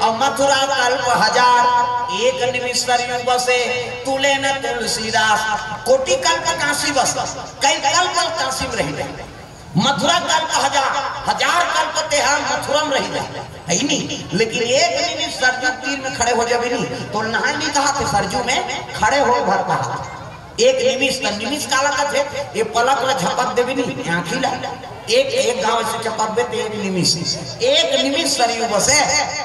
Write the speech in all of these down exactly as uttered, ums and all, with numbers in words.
अउ मथुरा कल्प हजार, एक निमिष सरयू बसे, तुले न तुलसीदास। कोटि कल्प काशी बस, कई कल्प काशी में रहि जाय। मथुरा कल्प हजार, हजार कल्प तेहा मथुरा में रहि जाय, हइ नी? लेकिन एक निमिष सरजू तीर में खड़े हो जाबे नी, तो नहाय नहीं कहाथे, सरजू में खड़े होय भर कहाथे। एक निमिष, त निमिष काला कथे? ये पलक ल झपक देबे नी, आँखी ल। एक, एक घांव से झपकबे त एक निमिष, एक निमिष सरयू बसे,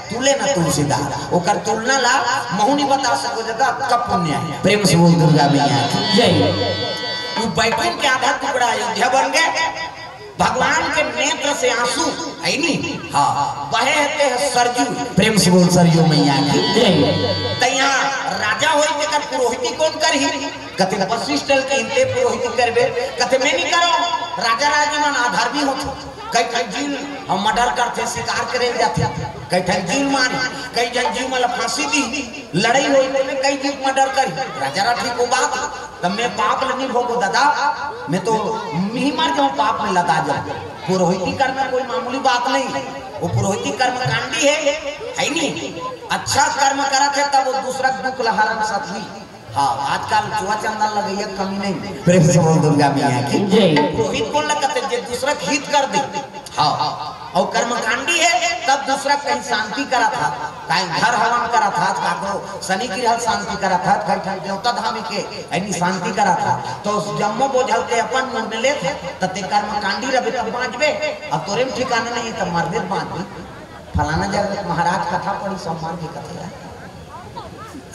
तुले न तुलसीदास। ओकर तुलना ला महू नहीं बता सको, जता अतका पुण्य हे। प्रेम से बोल दुर्गा मैया की जय। वो बैकुंठ के आधा टुकड़ा अयोध्या बन गे, भगवान के नेत्र से आंसू, हइ नी? हाँ, बहे हे तेह सरजू। प्रेम से बोल सरजू मैया की जय। त यहाँ राजा होय तेकर पुरोहिती कोन करही? कथे वशिष्ठ ल कहिन ते पुरोहिती करबे, कथे मैं नहीं करंव। राजा रानी मन अधर्मी होथे, कई ठन जीव ल मर्डर करथे, शिकार करे जाथे, कई ठन जीव ल मारही, कई झन जीव मन ल फांसी दीही, लड़ई होही तेमे कई जीव ल मर्डर करही। राजा राठी को बात, त मैं पाप ल नहीं भोगों दादा, मैं तो नहीं मर जाऊं, पाप में लदा जाऊं। पुरोहिती करना कोई मामूली बात नहीं, वो पुरोहिती कर्मकांडी हे, हइ नी? अच्छा कर्म करत हे तब वो दूसरा के दुख ल हरन सकही। हाँ, आजकल चुआ चंदन लगइया कमी नहीं। प्रेम से बोल दुर्गा मैया की जय। पुरोहित कोन ल कथे? जे दूसरा के हित कर दे। हाँ, अउ कर्मकांडी हे, तब दूसरा के कहीं शांति कराथे, कहीं घर हवन कराथे, काकरो शनि ग्रह ल शांति कराथे, कई ठन देवता धामी के हइ नी शांति कराथे, त जम्मो बोझ ल ते अपन मुड़ में लेथे, त ते कर्मकांडी रहिबे तब बांचबे, अउ तोरे में ठिकाना नहीं त मरबे त बांचबे। फलाना जगह महाराज कथा पढ़िस, सम्मान के कथे यार।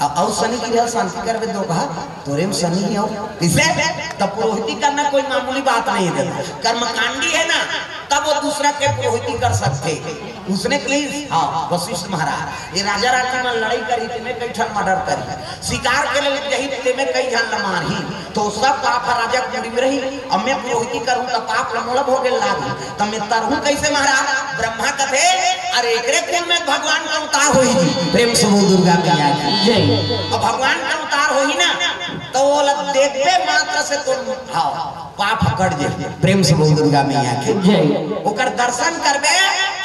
अउ, अउ शनि ग्रह ल शांति करबे दोगहा, तोरे में शनि हे। इसे तब पुरोहिती करना कोई मामूली बात नहीं हे। कर्मकांडी हे ना, तब वो दूसरा के पुरोहिती कर सकथे। उसने कहिस, हाँ, वशिष्ठ महाराज, ये राजा रानी मन लड़ई करही, तेमे कई ठन मर्डर करही, शिकार करे ल जाही, तेमे कई झन ल मारही, त सब पाप ह राजा के मुड़ी में रही। अब मैं पुरोहिती करहूं त पाप ल मोला भोगे ल लागही, त मैं तरहूं कइसे महाराज? ब्रह्मा कथे, अरे एकरे कुल में भगवान के अवतार होही जी। प्रेम से बोल दुर्गा मैया की जय। अब भगवान के अवतार होही ना, त ओला देखबे मात्र से तो, हाँ, पाप ह कट जाही। प्रेम से बोल दुर्गा मैया की जय। ओकर दर्शन करबे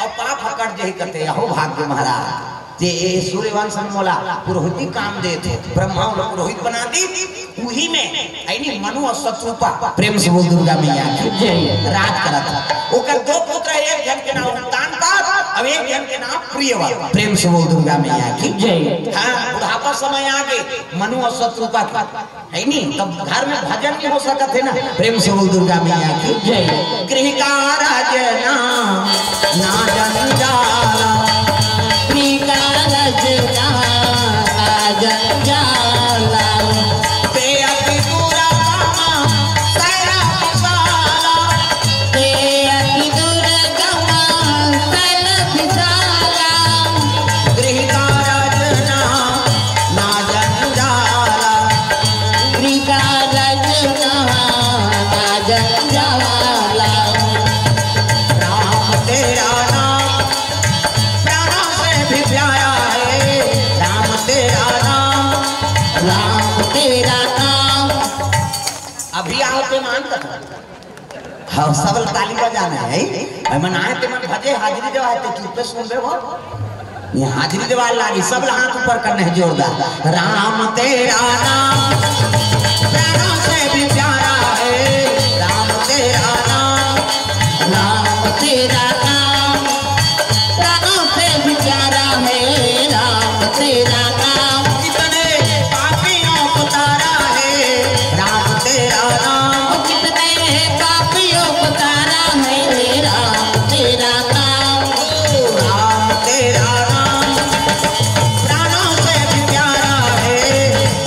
अउ पाप ह कट जाही, कथे अहो भाग्य महाराज। जे ए सूर्यवंश में मोला पुरोहिती काम देथे, ब्रह्मा ओला पुरोहित बना दीस, उही में हइ नी मनु अउ शतरूपा, प्रेम से बोल दुर्गा मैया की जय, राज करत हे। ओकर दो पुत्र हे, एक झन के नाम उत्तानपाद अउ एक झन के नाम प्रियव्रत। प्रेम से बोल दुर्गा मैया की जय। हाँ, बुढ़ापा समय आ गे मनु अउ शतरूपा के। हइ नी? तब घर में भजन नहीं हो सकत हे ना। प्रेम से बोल दुर्गा मैया की जय। गृह कारज ना, ना जंजाला। गृह कारज ना, ना जंजाला। ते अति दूर गम सैल विशाला। ते अति दूर गम सैल विशाला। गृह कारज ना, ना जंजाला। गृह कारज ना, ना जंजाला। राम तेरा नाम प्राणों से भी प्यारा है। राम तेरा नाम, राम तेरा नाम। अभी आओ तो मान कथो। हाँ, सब ताली बजाना हे। भाई मन आए ते मन भजे हाजिरी देवा हे, ते चुप्पे सुनबे हो। ये हाजिरी देवा लागी, सब ला हाथ ऊपर करना हे जोरदार। राम तेरा नाम प्राणों से भी प्यारा है, राम तेरा नाम, राम तेरा नाम प्राणों से भी प्यारा है, राम तेरा नाम। कितने पापियों को तारा है राम तेरा नाम। कितने पापियों को तारा है राम तेरा नाम। ओ राम तेरा नाम प्राणों से भी प्यारा है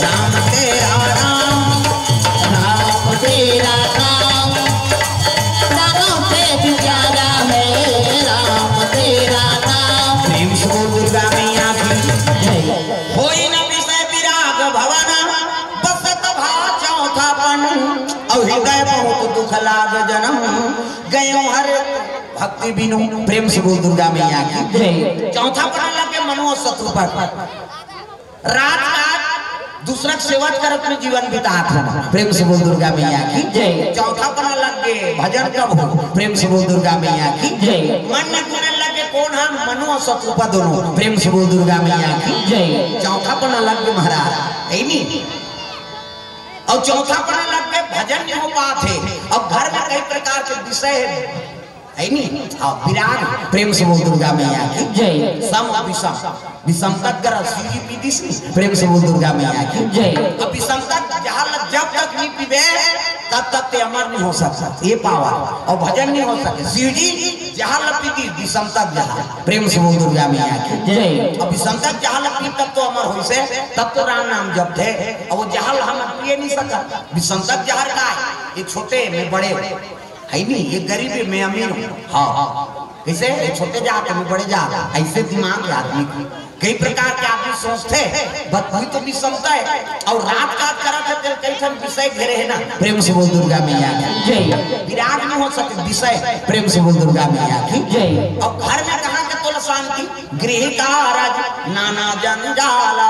राम तेरा नाम। राम तेरा नाम प्राणों से भी प्यारा है राम तेरा नाम। प्रेम से बोल दुर्गा मैया की जय। होई न विषय विराग भवन बसत भा चौथापन। अउ हृदय बहुत दुख लाग जन्म गयो हर भक्ति बिनु। प्रेम से बोल दुर्गा मैया की जय। चौथापन लगे मनु अउ शतरूपा। रात रात दूसरा के सेवा करत में जीवन बितात हे। प्रेम से बोल दुर्गा मैया की जय। चौथापन लग गे भजन कब हो। प्रेम से बोल दुर्गा मैया की जय। मन में गुने लगे कोन ह? मनु अउ सतरूपा दोनों। प्रेम से बोल दुर्गा मैया की जय। चौथा पन्ना लग गे महाराज, हे नी? अउ चौथा पन्ना लग गे, भजन नहीं हो पात हे। अब घर में कई प्रकार के विषय हे, हे नी? हाँ, विराग। प्रेम से बोल दुर्गा मैया की जय। सम विषम, विषम तक कर सीढ़ी पी दिस नी। प्रेम से बोल दुर्गा मैया की जय। अब विषम तक जहाँ लग जब तक नहीं पीबे, तब तक ते अमर नहीं हो सकता, ये पावर। अउ भजन नहीं हो सके। शिव जी जहर ल पीती, विषम तक जहर। प्रेम से बोल दुर्गा मैया की जय। अब विषम तक जहर ल पी तब तो अमर होइसे, तब तो राम नाम जपथे। अब वो जहर ल हम पिए नहीं सकत। विषम तक जहर का है? ये छोटे, मैं बड़े, हे नी? ये गरीब है, मैं अमीर हूँ। हाँ, कैसे? ये छोटे जात, मैं बड़े जात, ऐसे दिमाग है आदमी की। कई प्रकार के आदमी सोचथे, बस वही तो विषमता हे। अउ रात कात करत हे, तेल कई ठन विषय घेरे हे ना। प्रेम से बोल दुर्गा मैया की जय। विराग नहीं हो सके विषय। प्रेम से बोल दुर्गा मैया की जय। अउ घर में कहाँ के तोला शांति? गृह कारज नाना जंजाला,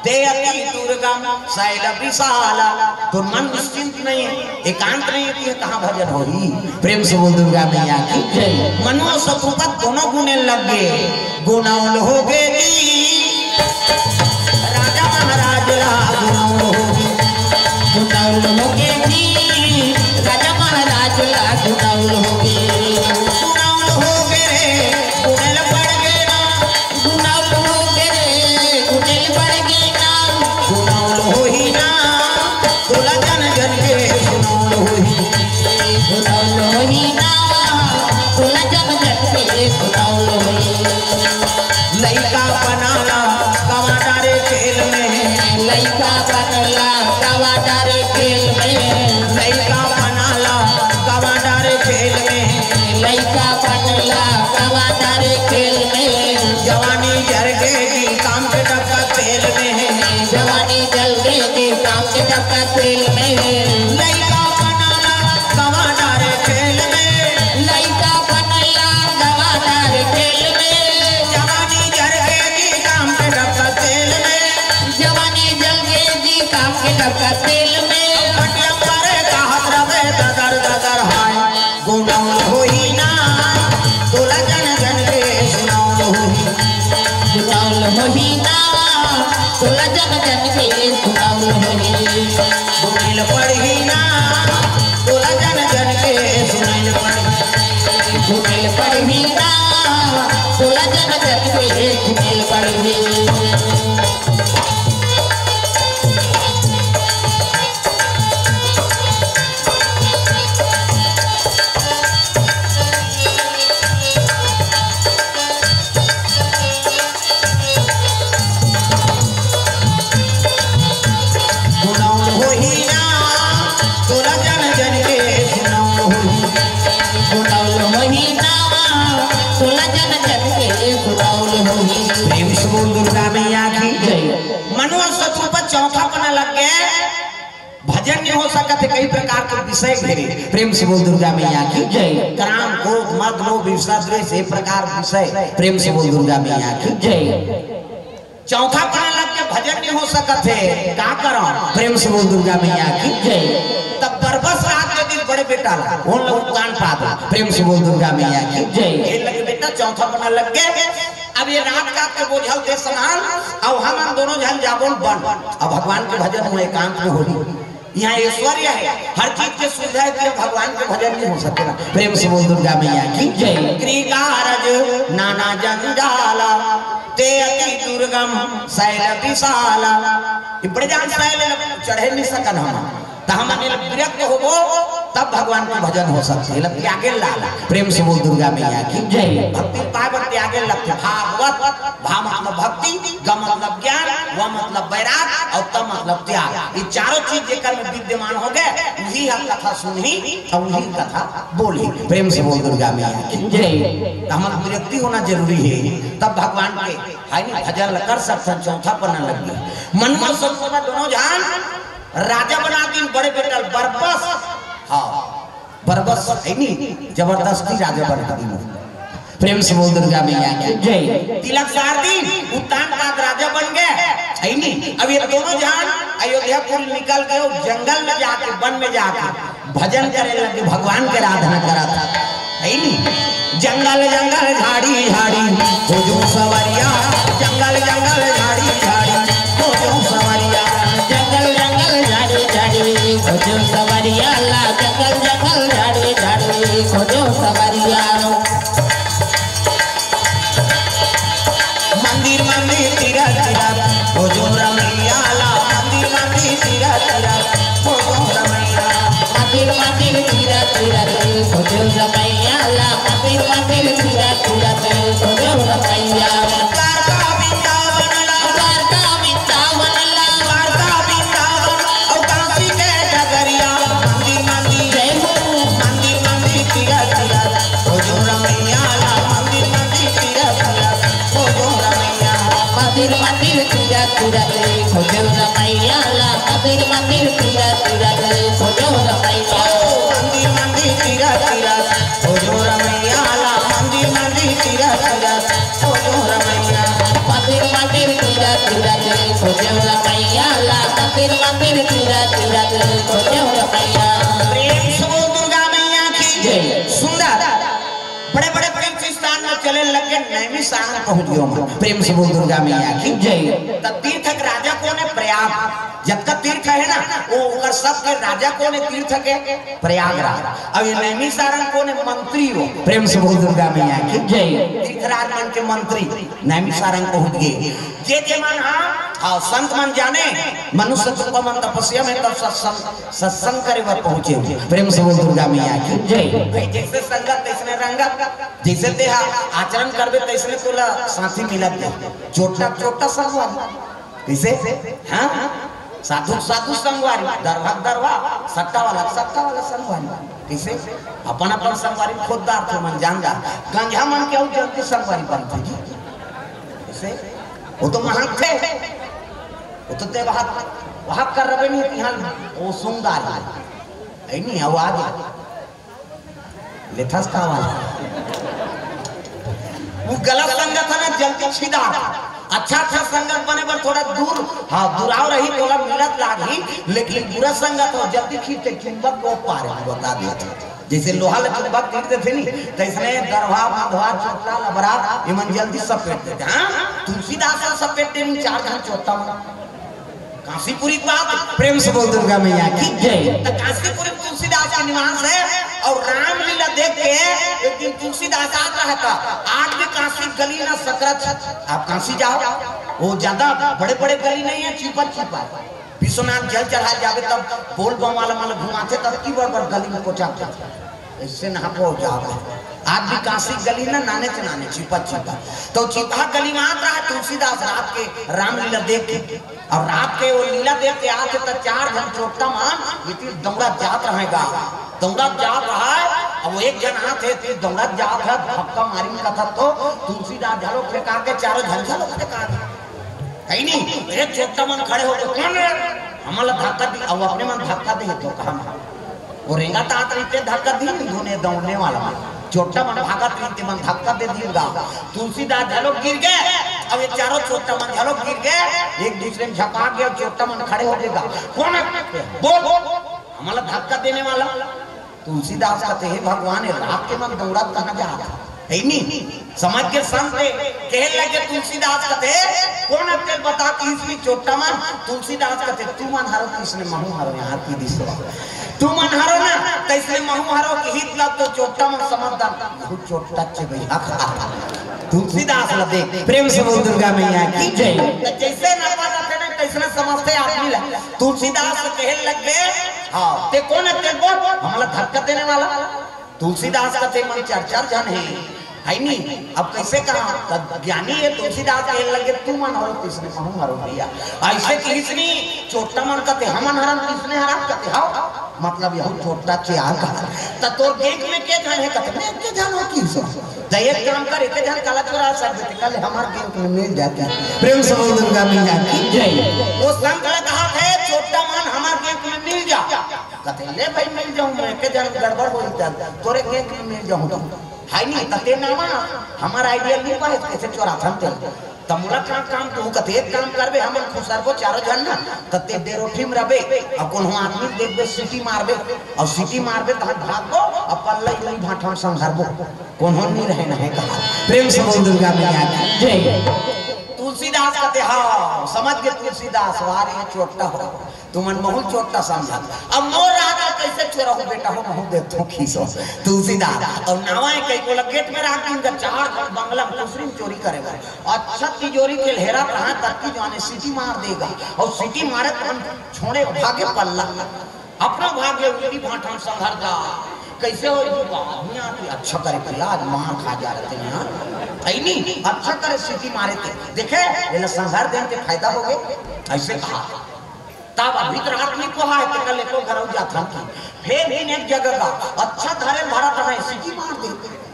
ते अति दुर्गम शैल विशाला। तोर मन निश्चिंत नहीं हे, एकांत नहीं हे, कहाँ भजन होही? प्रेम से बोल दुर्गा मैया की जय। मनु अउ सतरूपा दोनों गुने लग गे, गुनउल हो गे जी। राजा महाराज ला गुनउल हो गे, गुनउल हो गे जी। राजा महाराज ला गुनउल हो गे, गुनउल हो गे रे, गुनेल पड़ गे ना। गुनउल हो गे रे, गुनेल पड़ गे ना। गुनउल होही ना, तोला जन जन के गुनउल होही। गुनउल होही ना, तोला जन जन के गुनउल होही। लइका पन्ना ला गवा डारे खेल में। लइका पन्ना ला गवा डारे खेल में। लइका पन्ना ला गवा डारे खेल में। लइका पन्ना ला गवा डारे खेल में। जवानी जर गे जी काम के डब्बा तेल में। जवानी जर गे जी काम के डब्बा तेल में। लइका पन्ना ला गवा डारे खेल में। लइका पन्ना ला गवा डारे खेल में। जवानी जर गे जी काम के डब्बा तेल में। जवानी जल गे जी काम के डब्बा तेल में। पटिया परे कहत रवे ददर ददर हाय। गुनउल होही ना, तोला जन जन के सुनउल होही। गुनउल होही ना, तोला जन जन के सुनउल होही। गुनेल पड़ही ना, तोला जन जन के सुनइल पड़ही। गुनेल पड़ही ना, तोला जन जन के सुनइल पड़ही। गुनउल होही ना, तोला जन जन के सुनउल होही। गुनउल होही ना, तोला जन जन के सुनउल होही। प्रेम से बोल दुर्गा मैया की जय। मनु अउ सतरूपा चौथा पन्ना लग गे। भजन नहीं हो सकत हे, कई प्रकार के विषय घेरे। प्रेम से बोल दुर्गा मैया की जय। काम, क्रोध, मद, लोभ, ईर्षा, द्वेष, ये प्रकार विषय। प्रेम से बोल दुर्गा मैया की जय। चौथा पन्ना लग के भजन नहीं हो सकत हे, का करंव? प्रेम से बोल दुर्गा मैया की जय। तब बरबस रात के दिन बड़े बेटा ला, ओन ला उत्तान पाद। प्रेम से बोल दुर्गा मैया की जय। ये लगे बेटा चौथा पन्ना लग गे, अब ये रात कात के बोझल दे संभाल, अउ हमन दोनों झन जाबोन बन। अब भगवान के भजन हुआ एकांत में होही। यहाँ ऐश्वर्य हे, हर चीज के सुविधा हे, तो भगवान के भजन नहीं हो सके ना। प्रेम से बोल दुर्गा मैया की जय। गृह कारज नाना जंजाला, ते अति दुर्गम शैल विशाला। ये बड़े जान शैल चढ़े नहीं सकन हम, त हमन विरक्त होबो, तब भगवान के भजन हो सकथे। एला त्यागे ला। प्रेम से बोल दुर्गा मैया की जय। भक्ति पाए बर त्यागे लगथे। भागवत, भा मतलब भक्ति, ग मतलब ज्ञान, व मतलब वैराग, अउ त मतलब त्याग। ये चारों चीज जेकर में विद्यमान हो गे, वही ह कथा सुनही अउ वही कथा बोलही। प्रेम से बोल दुर्गा मैया की जय। त हमन विरक्ति होना जरूरी हे, तब भगवान के, हे नी, भजन ल कर सकथन। चौथा पन्ना लग गे। मनु अउ सतरूपा दोनों झन राजा बना दिन बड़े बेटा ल बरबस। हाँ, बरबस हे नी, जबरदस्ती राजा बना दिन। प्रेम से बोल दुर्गा मैया की जय। तिलक सार दिन उत्तान पाद राजा बन गे, हे नी। अब ये दोनों झन अयोध्यापुर निकल के जंगल में जाके, वन में जाके भजन करे लगे, भगवान के आराधना करत हे। जंगल जंगल झाड़ी झाड़ी खोजो सवरिया, जंगल जंगल झाड़ी झाड़ी खोजो सवरिया। जंगल जंगल झाड़ी झाड़ी खोजो सवरिया ला, जंगल जंगल झाड़ी झाड़ी खोजो सवरिया। मंदिर मंदिर तीरथ तीरथ खोजो रमैया ला, मंदिर मंदिर तीरथ तीरथ खोजो रमैया। मंदिर मंदिर तीरथ तीरथ खोजो रमैया ला, मंदिर मंदिर तीरथ तीरथ खोजो रमैया। द्वारका वृंदावन ला, द्वारका वृंदावन ला, द्वारका वृंदावन और काशी के डगरिया। मंदिर मंदिर जय हो। मंदिर मंदिर तीरथ तीरथ खोजो रमैया ला, मंदिर मंदिर तीरथ तीरथ खोजो रमैया। मंदिर मंदिर तीरथ तीरथ खोजो रमैया ला, मंदिर मंदिर तीरथ तीरथ खोजो रमैया। मंदिर मंदिर तीरथ तीरथ खोजो रमैया ला, मंदिर मंदिर तीरथ तीरथ खोजो रमैया। मंदिर मंदिर तीरथ तीरथ खोजो रमैया ला, मंदिर मंदिर तीरथ तीरथ खोजो रमैया। प्रेम से बोल दुर्गा मैया की जय। सुंदर बड़े बड़े तीर्थ स्थान में चले लगे, नैमिषारण्य पहुंच गयो मैं। प्रेम से बोल दुर्गा मैया की जय। त तीर्थ के राजा कोन हे? प्रयाग। जतका तीर्थ हे ना, वो ओकर सब के राजा कोन हे? तीर्थ के प्रयागराज। अब ये नैमिषारण्य कोन हे? मंत्री हो। प्रेम से बोल दुर्गा मैया की जय। तीर्थराज मन के मंत्री नैमिषारण्य पहुंच गए। जे जे मन हा, हाँ, संत मन जाने, मनुष्य तत्व मन तपस्या में तब सत्संग, सत्संग करे बर पहुंचे हो। प्रेम से बोल दुर्गा मैया की जय। भाई, जैसे संगत तैसने रंगत, जैसे तेहा आचरण करबे तैसने तोला साथी मिलत दे। चोट्टा चोट्टा संगवारी, कैसे? हाँ, साधु साधु संगवारी, दरवा दरवा, सट्टा वाला सट्टा वाला संगवारी, कैसे? अपन अपन संगवारी खोजदार थे मन जान जा। गंजा मन के अउ जल्दी संगवारी बनथे जी, कैसे? वो तो महंग थे, वो तो ते वहां वहां कर रहे नहीं, यहाँ वो सुंगार है नहीं, आवाज लेथस का वाला। वो गलत संगत हे ना, जल्दी छिदा। अच्छा अच्छा संगत बने बर थोड़ा दूर, हाँ, दुराव रही, थोड़ा मिलत लागही, लेकिन बुरा संगत हो, जल्दी खींच के चुंबक को पार बता देथे। जैसे लोहा ला चुंबक तीर देथे नी, तैसने दरवा, मंधवा, चोट्टा, लबरा, एमन जल्दी सपेट देथे। हाँ, तुलसीदास ला सपेट देनी चार झन चोट्टा मन। कांसीपुरी के बात। प्रेम से बोल दुर्गा मैया की जय। त कांसीपुरी में तुलसीदास के निवास हे और रामलीला देख के एक दिन तुलसीदास आता हे त आज भी कांसी गली ना सकरत। आप कांसी जाओ, वो ज्यादा बड़े बड़े गली नहीं हे, चीपा चीपा। विश्वनाथ जल चढ़ाए जावे तब बोल बम वाला मन घुमाथे तब की बड़ बड़ गली में कोचा। ऐसे ना हो जावे। आज भी कांसी गली ना नाने से नाने, चीपा चीपा। तो चीपा गली में आता हे तुलसीदास रात के रामलीला देख के। और रात के वो लीला देख के आथे त चार झन चोट्टा मन इतनी दौड़त जात रहेगा, दौड़त जात रहा। अब वो एक झन आथे, इतनी दौड़त जात हे, धक्का मारी कथा तो तुलसीदास झलो फेंका के चारों झन झलो फेंका दे। कहीं नहीं, एक चोट्टा मन खड़े होके, "कौन हे? हमला धक्का दी।" अब अपने मन धक्का दे तो कहा वो रेंगत आत रहिथे, धक्का दीन, दुने दौड़ने वाला मन। चोट्टा मन भागत रहिथे, मन धक्का दे दीन गा। तुलसीदास झलो गिर गए, अब ये चारों चोट्टा मन झलो गिर गए, एक दूसरे में झपा गए, चोट्टा मन खड़े हो गए गा। कौन हे? बोल, बोल, हमला धक्का देने वाला। तुलसीदास कथे, "हे भगवान, ये रात के मन दौड़त कहाँ जात हे?" हे नी? समझ के संत हे, कहे लगे तुलसीदास कथे, "कौन हे तेला बता किहिस नी चोट्टा मन?" तुलसीदास कथे, "तुमन हरो तैसने महूं हरो यहाँ की दिसवा। तुमन हरो ना, तैसने महूं हरो किहिस ला तो चोट्टा मन समझ दन। महूं चोट्टा चे भैया।" तुलसीदास ला देख, प्रेम से बोल दुर्गा मैया की जय। त जैसे नपा रथे ना, तैसने समझथे आदमी ला। तुलसीदास कहे लगे, "हाँ, ते कौन हे, तेला बोल, हमला धक्का देने वाला?" तुलसीदास कथे, "मन चार चार झन हे, हे नी?" अब कैसे कहा? तब ज्ञानी हे तुलसीदास कहे लगे, "तुमन हरो तैसने महूं हरो भैया।" ऐसे किहिस नी चोट्टा मन कथे, "हमन हरन तैसने हरन?" कथे, "हाँ।" मतलब यहू चोट्टा चे आय का। त तोर gang में के झन हे? कथे, "मैं एके झन हो किहिस।" त एक काम कर, एके झन काला चोरा सकथे, कल हमर gang में मिल जाथे। प्रेम से बोल दुर्गा मैया की जय। वो संत ला कहाथे, "चोट्टा मन हमर gang में मिल जा।" कथे, "ले भाई, मिल जाहूं मैं, एके झन गड़बड़ होही त तोरे gang में मिल जाहूं।" त हे नी, त ते नामा, हमर idea नी पाए, कैसे चोराथन ते। त मोला का काम, तू कते एक काम करबे, हमन खुसरबो चारों झन ना, त ते डेरोठी में रबे, अउ कोनो आदमी देखबे, सीटी मारबे, अउ सीटी मारबे, तहां भागबो, अउ पल्ला इलाई भाठा में संघरबो, कोनो नहीं रहे, नहीं कहा। प्रेम से बोल दुर्गा मैया की जय। तुलसीदास कथे, हाँ, समझ गे तुलसीदास, वाह रे चोट्टा हो, तुमन महू चोट्टा समझत। अब मोर राज ला कइसे चोरहू बेटा हो, महू देखथों खीसो। तुलसीदास, अउ नावा हे कई कोला गेट में राख दिन का चार बंगला में कुसरी में चोरी करे बर। अच्छा तिजोरी के हेरा कहाँ तक की जाने सीटी मार देगा। अउ सीटी मारे त हम छोड़े भागे पल्ला। अपना भागे उल्टी भाठा में संघर जा। कइसे हो जी बाबा? नहीं आती। अच्छा करे भैया, आज मार खा जा रहे थे यहाँ। है नहीं? अच्छा करे सीटी मारे थे। देखे, ये ला संघर देन के फायदा हो गए। अइसे कहा। तब अभी तो रात नहीं कोहा है, तो कल एको घरऊ जात हम की। फेर भी एक जगह का अच्छा धरे धरत रहे, सीटी मार दे।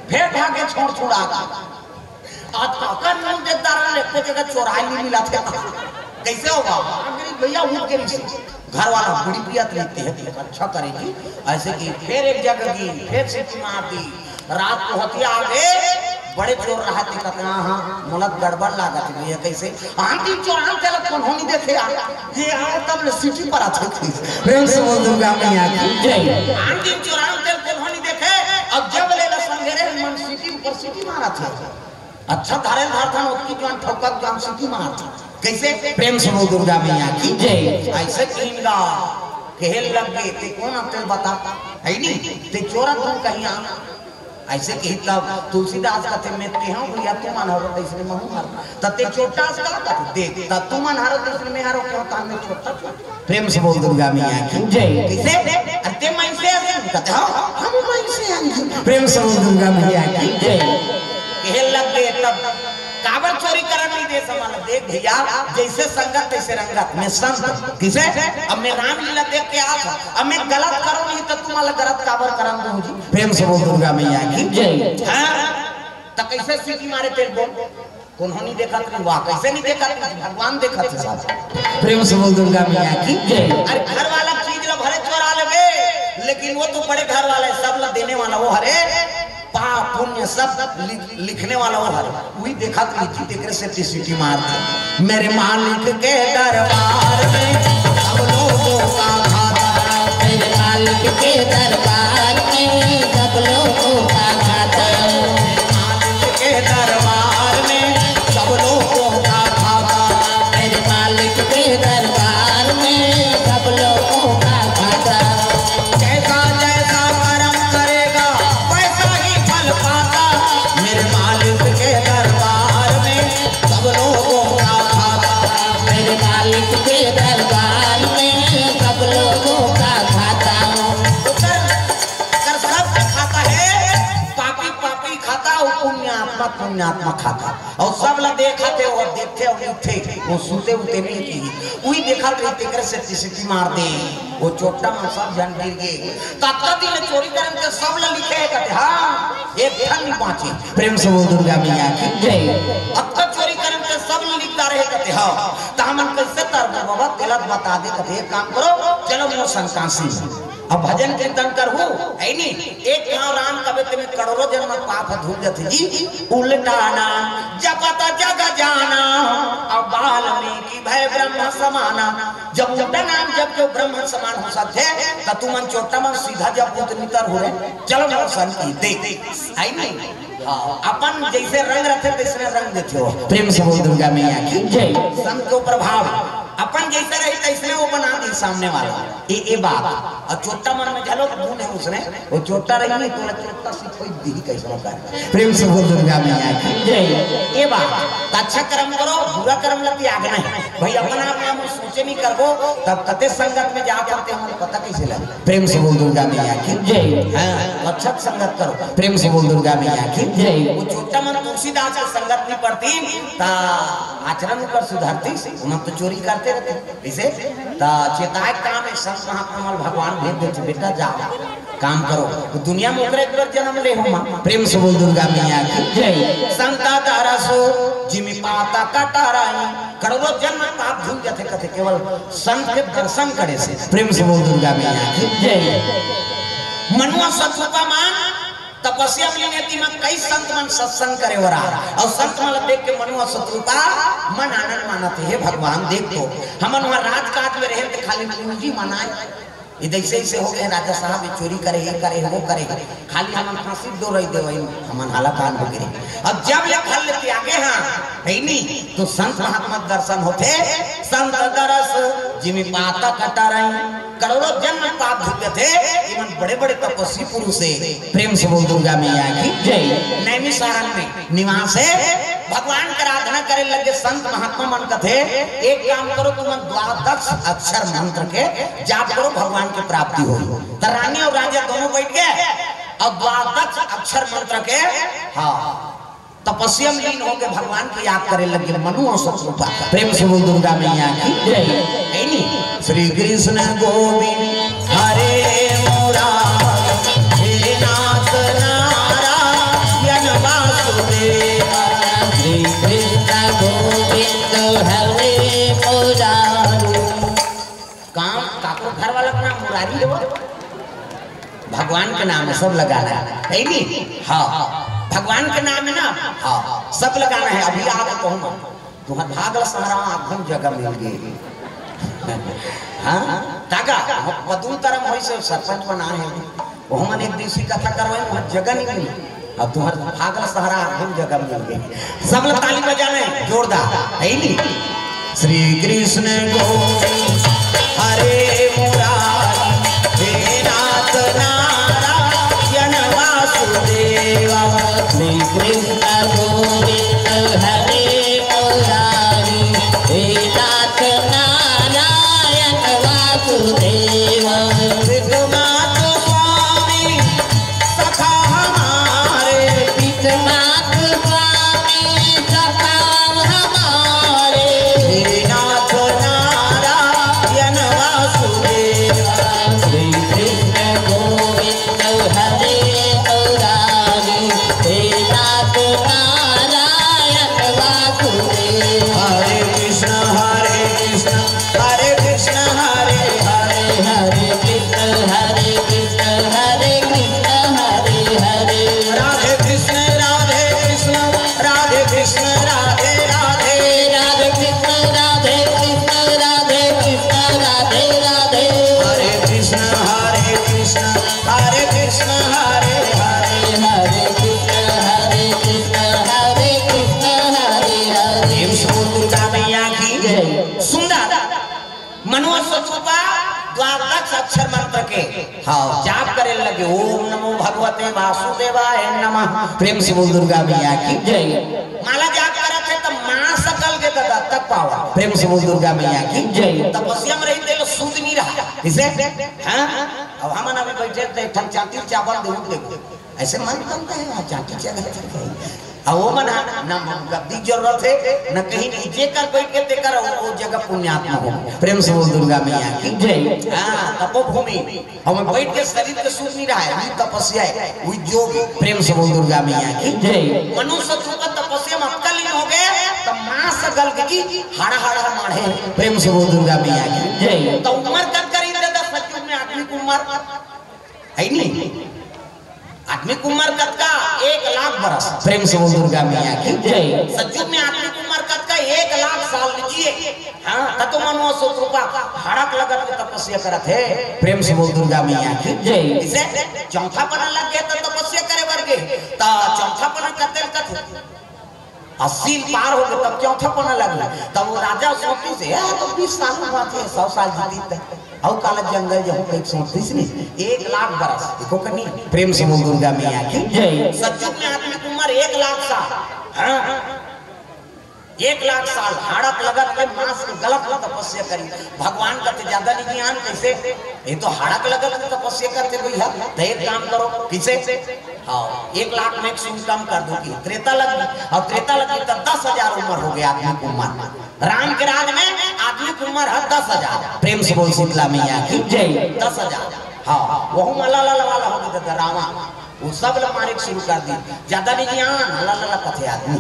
फेर भागे छोड़ छुड़ा के। आज काकर मुंह देखता रहा, एको जगह चोराई नहीं मिला था। कइसे होगा? अगर भैया उठ के नहीं, घर वाला बीड़ी पियत लेते हैं, तो अच्छा करेगी। अइसे कि फेर एक जगह की, फेर सीटी मार दी। रात को हतिया आगे, बड़े चोर रहते कतना, हाँ, मोला गड़बड़ लागत हे भैया, कइसे? आन दिन चोर आन तेला कोनो नहीं देखे यार। ये आए तब ले सीटी पर आथे। प्रेम से बोल दुर्गा मैया की जय। आन दिन चोर आन तेला कोनो नहीं देखे, अब जब ले ला संघेरे मन सीटी ऊपर सीटी मारत हे। अच्छा धरे धरथन ओतकी जान ठोकत जान सीटी मार। कइसे? प्रेम से बोल दुर्गा मैया की जय। अइसे कीन गा, कहे लग गे, ते कोन अकल बता, है नी? ते चोरत हूँ कहीं आ। अइसे कही तब तुलसीदास कथे, "मैं केहूँ भैया तुमन हरो तइसने महूँ हरो।" त ते चोट्टा अस का कथे, "देख, त तुमन हरो तइसने मैं हरो, केहूँ तान में चोट्टा चोट्टा।" प्रेम से बोल दुर्गा मैया की जय। कइसे? अरे ते मइनसे अस कथे, "हाँ, हम मइनसे हन।" प्रेम से बोल दुर्गा मैया की जय। कहे लग गे तब काबर चोरी करन नहीं दे समाला। देख भैया, जइसे संगत तइसे रंगत। मैं संत, कइसे? अब मैं रामलीला देख के आत हूँ, अब मैं गलत करूँ नहीं तो तुम्हारा गलत काबर करन दूँ जी। प्रेम से बोल दुर्गा मैया की जय। हाँ, त कइसे सीटी मारे तेल बोल? कोनो नहीं देखत नहीं, वाह, कइसे नहीं देखत नहीं? भगवान देखत हे साहब। प्रेम से बोल दुर्गा मैया की जय। अरे घर वाला चीज ला भले चोरा लेबे, लेकिन वो तो बड़े घर वाला हे, सब ला देने वाला वो हरे। पाप पुण्य सब लिख, लिखने वाला वो हरे, वही देखा तो लिखी, तेकरे से टीसीटी मार दे। मेरे मालिक के दरबार में सब लोगों का खाता, मेरे मालिक के दरबार में सब लोगों का खाता, मालिक के दरबार में सब लोगों का खाता, मेरे मालिक के दरबार में सब लोगों का खाता। जैसा जैसा कर्म करेगा, वैसा ही फल पाता। मेरे मालिक के दरबार में सब लोगों का खाता। मेरे मालिक के दरबार में सब लोगों का खाता। कर, कर सबका खाता हे, पापी पापी खाता अउ पुण्यात्मा पुण्यात्मा खाता। अउ सब ला देखत हे, वो देखथे अउ लिखथे, वो सुते उते नहीं की। उही देखत रही, तेकरे से टीसीटी मार दे। वो चोट्टा मन सब झन गिर गे। त अतका दिन चोरी करन के सब ला लिखे हे कथे, हाँ, एक ठन नहीं बाँचे। प्रेम से बोल दुर्गा मैया की जय। अतका चोरी करन के सब ला लिख डारे हे कथे, हाँ। त हमन कइसे तरबो बाबा, तेला बता दे कथे, एक काम करो, चलो मोर संग काशी में। अब भजन कीर्तन करहू, है नी? एक घांव राम कबे ते में करोड़ों जन्म पाप धुल जथे जी। उल्टा नाम जपत जग जाना, अब वाल्मीकि भए ब्रह्म समाना। जब उल्टा नाम जप के ब्रह्म समान हो सकथे, त तुमन चोट्टा मन सीधा जप उतनी तर हो रे। चलो मोर संग की दे, है नी? हाँ, अपन जइसे रंग रथे, तइसने रंग देथे हो। प्रेम से बोल दुर्गा मैया की जय। संत को प्रभाव, अपन जइसे रही, तइसने वो बना दी सामने वाला। ए, ए बात। अउ चोट्टा मन में घलो गुण हे उसने, वो चोट्टा रही नहीं, तोला चोट्टा सिखोई दी कइसनो कर। प्रेम से बोल दुर्गा मैया की जय। ए बात, त अच्छा कर्म करो, बुरा कर्म ला त्यागना हे। भाई, अपन आप में हम सोचे नहीं करबो, तब कते संगत में जा करते हमारे पता कइसे लगे। प्रेम से बोल दुर्गा मैया की जय। हाँ, अच्छा संगत करो। प्रेम से बोल दुर्गा मैया की जय। वो चोट्टा मन तुलसीदास के संगत नहीं पड़ती, त आचरण ओकर सुधरती, उमन तो चोरी करते रहिथे। कइसे? त चेताए काम हे, संत महात्मा मन भगवान भेज देथे, "बेटा जाओ, काम करो।" त दुनिया में ओकरे एक बार जन्म ले हो माँ। प्रेम से बोल दुर्गा मैया की जय। संत दरस जिमि पातक टरइ, करोड़ों जन्म पाप धुल जाथे कथे, केवल संत के दर्शन करे से। प्रेम से बोल दुर्गा मैया की जय। मनुआ सत्व का मान तपस्या में नियति में कई संत मन सत्संग करे बर आए, अउ संत मन ला देख के मनु अउ शत्रुपा मन आनंद मानत हे, "हे भगवान, देख तो, हमन वहाँ राजकाज में रहे त खाली पूंजी मनाए, ये जैसे ऐसे हो गए, राजा साहब ये चोरी करे, ये करे, वो करे, खाली हमन फांसी डोरई देवई, हमन हालाकान हो गए। अब जब ले फल लेके आगे हाँ, है नी, तो संत महात्मा दर्शन होथे, संत दरस जिमि पातक टरई।" करोड़ों जन्म पाप भुगते, इमन बड़े-बड़े तपस्वी पुरुष हे। प्रेम से बोल दुर्गा मैया की जय। नैमिषारण्य में निवास हे। भगवान के आराधना करे लगे संत महात्मा मन कथे, "एक काम करो, तुमन द्वादश अक्षर मंत्र के जाप करो, भगवान के प्राप्ति होही।" त रानी अउ राजा दोनों बैठ गए अउ द्वादश अक्षर मंत्र के, हाँ, तपस्या में लीन होके भगवान के याद करे लगे मनु अउ शत्रुपा। प्रेम से बोल दुर्गा मैया की जय। है नी? श्री कृष्ण गोविंद हरे मुरारी, हे नाथ नारायण वासुदेव। श्री कृष्ण गोविंद हरे मुरारी। काम काको घर वाला का नाम मुरारी हे वो? भगवान के नाम हे, सब लगाना हे, है नी? हाँ, भगवान के नाम हे ना, हाँ, सब लगाना हे। अभी आप कहूँ मत, तुम्हार भाग ल सहरा आघुम जगह मिल गई। हाँ, ताका बदुल तरम होई से सरपंच बना हे, वो हमन एक दिवसी कथा करवाई, वहाँ जगह नहीं मिली। अब तुम्हार भाग ल सहरा आघुम जगह मिल गई। सब लोग ताली बजाना हे, जोरदार, है नी? श्री कृष्ण गोविंद हरे मुरारी, हे नाथ नारायण वासुदेव। श्री कृष्ण गोविंद हरे मुरारी, हे नाथ नारायण वासुदेव। विश्वनाथ स्वामी सखा हमारे, विश्वनाथ स्वामी सखा हमारे। हे नाथ नारायण वासुदेव। श्री कृष्ण गोविंद हरे मुरारी, हे नाथ नारायण वासुदेव। हरे कृष्ण हरे कृष्ण हरे कृष्ण हरे हरे। हरे कृष्ण हरे कृष्ण हरे कृष्ण हरे हरे। राधे कृष्ण राधे कृष्ण राधे कृष्ण राधे राधे। राधे कृष्ण राधे कृष्ण राधे कृष्ण राधे राधे। हरे कृष्ण हरे कृष्ण हरे कृष्ण हरे हरे। हरे कृष्ण हरे कृष्ण हरे कृष्ण हरे हरे। प्रेम से बोल दुर्गा मैया की जय। सुंदर मनु अउ शतरूपा द्वादश अक्षर मंत्र के, हाँ, जाप करे लगे, "ओम नमो भगवते वासुदेवाय नमः।" प्रेम से बोल दुर्गा मैया की जय। माला जाप करत हे त मांस गल के ददा तक पावा। प्रेम से बोल दुर्गा मैया की जय। तपस्या में रही तेल शुद्ध नहीं रहा। किसे? हाँ? अब हमन अभी बैठे थे, एक ठन चांटी चावल देहूं, देखो। ऐसे मन बनता है, वहाँ चांटी चावल चल रही। अब वो मन हा, न गद्दी जरूरत है, न कहीं नहीं, जेकर बैठ के तेकर वो, वो जगह पुण्यात्मा हो। प्रेम से बोल दुर्गा मैया की जय। हाँ, तपोभूमि। हम बैठ के शरीर के सुख नहीं रहा है, वही तपस्या है, वही जोग। प्रेम से बोल दुर्गा मैया की जय। मनु शत्रु का तपस्या में अक्कल लीन हो गए, तो मांस गल के की हाड़ा हाड़ा माढ़े। प्रेम से बोल दुर्गा मैया की जय। तो उम्र कब करीब देता सतयुग में आदमी की उम्र? है नहीं? आदमी की उम्र कतका? एक लाख बरस। प्रेम से बोल दुर्गा मैया की जय। सतयुग में आदमी की उम्र कतका? एक लाख साल जिए। हाँ, त तो मनु अउ शतरूपा हड़क लगत में तपस्या करत हे। प्रेम से बोल दुर्गा मैया की जय। इसे चौथा पना लग गया तो तपस्या करे बर गे। त चौथा पना कते कथे? अस्सी पार हो गए, तब चौथा पना लग गया। तब वो राजा सोचती से, "ए, तो बीस साल में बात है, सौ साल जीती तक।" अउ काला जंगल जहूं कहीं सोचती से नहीं, एक लाख बरस, देखो कनी। प्रेम से बोल दुर्गा मैया की जय। सतयुग में आदमी की उम्र एक लाख साल। हाँ, एक लाख साल हाड़क लगत के मांस के गलत में तपस्या करी। भगवान कहते ज्यादा नहीं ज्ञान कैसे? ये तो हाड़क लगत में तपस्या करते भैया। तो एक काम करो, किसे? हाँ, एक लाख में एक शून्य कम कर दो कि त्रेता लगी, और त्रेता लगी तो दस हजार उम्र हो गया आदमी की उम्र। राम के राज में आदमी की उम्र है दस हजार। प्रेम से बोल शीतला मैया की जय। दस हजार। हाँ, वहू में लाला वाला हो गया था रावण। वो सब ला मारे के शुरू कर दी। ज्यादा नहीं जी, हाँ, लाला लाला कथे आदमी।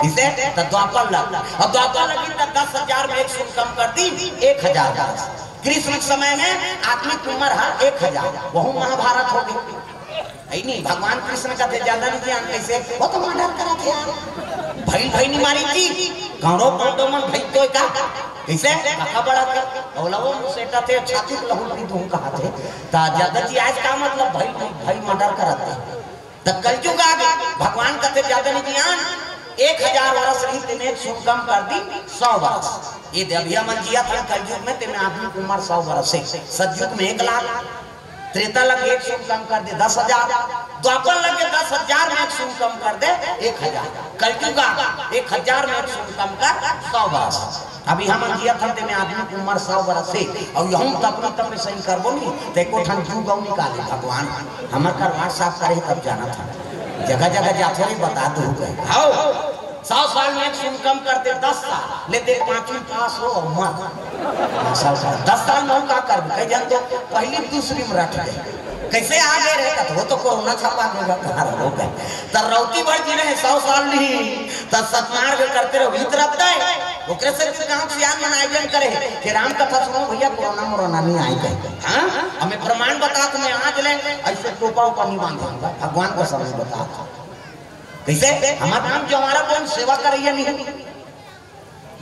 इसे तो द्वापर लग, और द्वापर लगी तो दस हजार में एक शून्य कम कर दी, एक हजार बरस। कृष्ण के समय में आदमी की उम्र है एक हजार, वहू महाभारत हो गई। नहीं, भगवान कृष्ण कथे ज्यादा नहीं ज्ञान। कैसे? वो तो मर्डर करा थे यार। भई भई नहीं मारी थी, कौरव पांडव मन भई तो का? कैसे? काका बड़ा के अवला वो सेटा थे, छाती को लहू पी दूं कहा थे। ता ज्यादा जी आज का मतलब भई भई मर्डर करा थे। त कलयुग आ गए, भगवान कथे ज्यादा नहीं ज्ञान। एक हजार वर्ष रही, तेने एक सुन कम कर दी, सौ वर्ष। ये दे अभी हमन जिया था कलयुग में, तेने आदमी की उम्र सौ वर्ष है। सतयुग में एक लाख, त्रेता लग एक सुन कम कर दे, दस हजार। द्वापर लग के दस हजार में एक सुन कम कर दे, एक हजार। कलयुग आ गए, एक हजार में एक सुन कम कर, सौ वर्ष। अभी हमन जिया था, तेने आदमी की उम्र सौ वर्ष है, और यहूं तपनी तपनी सही करबो नहीं, ते को ठन जू गऊ निकाले भगवान। हमर कर WhatsApp करे तब जाना था, जगह जगह जाथे नहीं बता दू गए। हाओ, सौ साल में एक सुन कम कर दे, दस साल ले दे, पांचवी पास हो और मर। सौ साल, दस साल में हम का कर कह जान तो पहली दूसरी में रट गए। कैसे आ गए रहे? कत वो तो कोरोना छपा के घर हो गए। त रौती भर जी रहे सौ साल नहीं, त सतमार्ग करते रहो, हित रखता है। ओकरे से भी गांव सियान मन आयोजन करे कि राम कथा सुनो भैया, कोरोना मोरोना नहीं आए कहे। हाँ, हमें प्रमाण बता, तुम्हें आज ले ऐसे टोपा उपा नहीं बांधे, भगवान का समय बता। कैसे? हमारा नाम जवारा कौन सेवा करैया नहीं।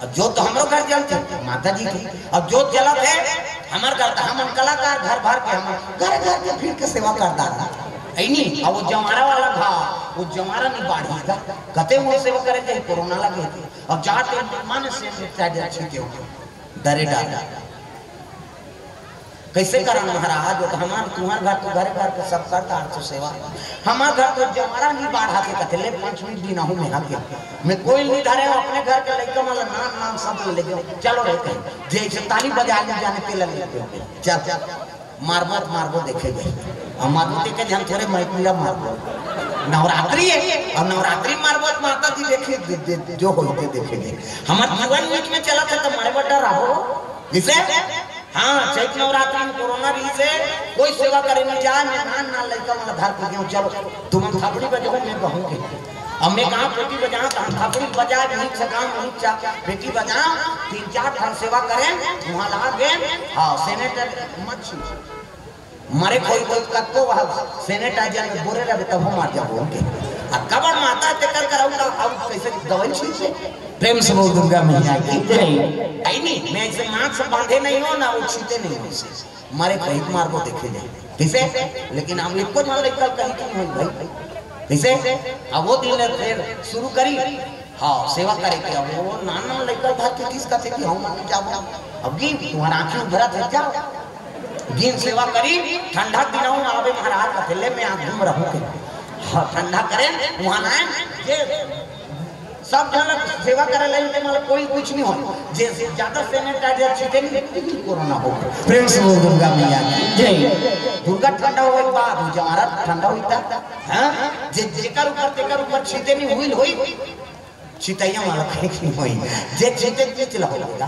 अब जोत तो हमरो घर जलत हे, माता जी की। अब जोत जलत हे, हमर घर, त हमन कलाकार घर भर के, हमन घर घर के फिर के सेवा करता था। ऐ नहीं, अब वो जमारा वाला था, वो जमारा नहीं बाढ़ी था। कते वो सेवा करे थे, कोरोना लगे थे। अब जाते मन से निपटा दे, अच्छी के हो। डरे डर। कैसे करन महाराज? वो तो हमार, तुम्हार घर तो घरे घर के सब करता है तो सेवा। हमार घर तो जमारा नहीं बाढ़ा के कथे, ले पाँच मिनट दिन आहू में आके। मैं कोई नहीं धरे, अपने घर के लइका मन ला नाम नाम सब ले गए। चलो रे कहीं, जैसे ताली बजा ले जाने के ले गए। चल, चल, मारबो तो मारबो देखे गए। और मारबो देखे जान थोड़े मैं पूरा मारबो। नवरात्रि है, और नवरात्रि मारबो तो माता जी देखे, दे, दे, जो होते देखे गए। हमार जीवन बीच में चला था तो मारे बड्डा रहो। जिसे हाँ, चैत नवरात्रि में कोरोना रहिस हे, कोई सेवा करे नहीं जाए, मैं नान नान लइका मन ला धर के गेहूं, चलो, तुमन थापड़ी बजाओ, मैं कहूं के। अब मैं कहा पेटी बजाओ, त हम थापड़ी बजाए, नीक से काम, नीक चा, पेटी बजाओ, तीन चार ठन सेवा करें, वहां ला गए, हाँ, सेनेटर मत छू। मरे कोई कोई कत्तो वह सेनेटाइजर में बोरे रहे, तब हम मार जाबो उनके। आ कबर माता तेकर कर, अब कैसे दवाई छीट ले? प्रेम से बोल दुर्गा मैया की जय। आई नहीं, मैं ऐसे मास्क बांधे नहीं हो ना, वो छीटे नहीं हो इसे। मारे कहीं मार को देखे जाए। कैसे? लेकिन हम एक को मार कल कहीं की नहीं भाई। कैसे? अब वो दिन ले फिर शुरू करी। हाँ, सेवा करे के। अब वो नान नान लइका धर के किस कथे कि हम नहीं जाबो। अब गिन, तुम्हारा आंखें उभरा थे, जाओ। गिन सेवा करी, ठंडा दिनों में आवे महाराज कथे, ले मैं आंख घूम रहूं के। हाँ, ठंडा करे, वहां ना आए, जे सब जन सेवा करे लाइन के, मतलब कोई कुछ नहीं हो, जे ज्यादा सेनेटाइजर छीटे नहीं, कोरोना हो। प्रेम से बोल दुर्गा मैया की जय। दुर्गा ठंडा होए के बाद वो जवारा ठंडा होता। हाँ, जे जेकर ऊपर, तेकर ऊपर छीटे नहीं हुई, होई। छितैया वाला कहीं की होई, जे छिते के चला होगा,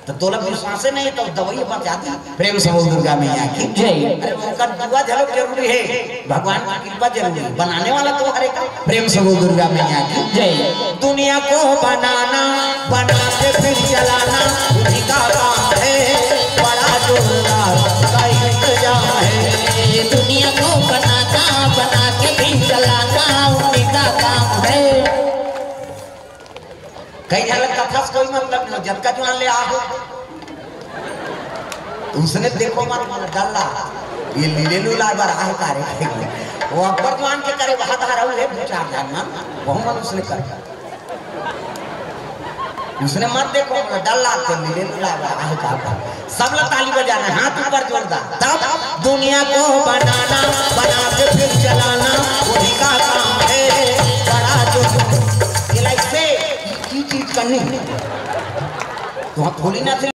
तो तोला विश्वास नहीं तो दवाई बचा दी। प्रेम से बोल दुर्गा मैया की जय। अरे, ओकर दुआ झलक जरूरी है, भगवान की कृपा जरूरी है, बनाने वाला तो हरे का। प्रेम से बोल दुर्गा मैया की जय। दुनिया को बनाना, बना के फिर चलाना, उन्हीं का काम है, बड़ा जोरदार का इंतजाम है। दुनिया को बनाना, बना के फिर चलाना, उन्हीं का काम है। कई झलक कथा से कोई मतलब नहीं, जतका जुआन ले आहो। उसने देखो मत, मत डल्ला, ये लीले लूला बार आहे तारे। वो अब्बर जुआन के करे, वहां धारा हुए दो चार जन मन, वहू मन उसने कर। उसने मत देखो, मत डल्ला के लीले लूला बार आहे का। सब लोग ताली बजाना, हाथ ऊपर जोरदार। तब दुनिया को बनाना, बना के फिर चलाना, वही का काम है, बड़ा जो ये लाइक से ये चीज करनी। तो हम थोड़ी ना थे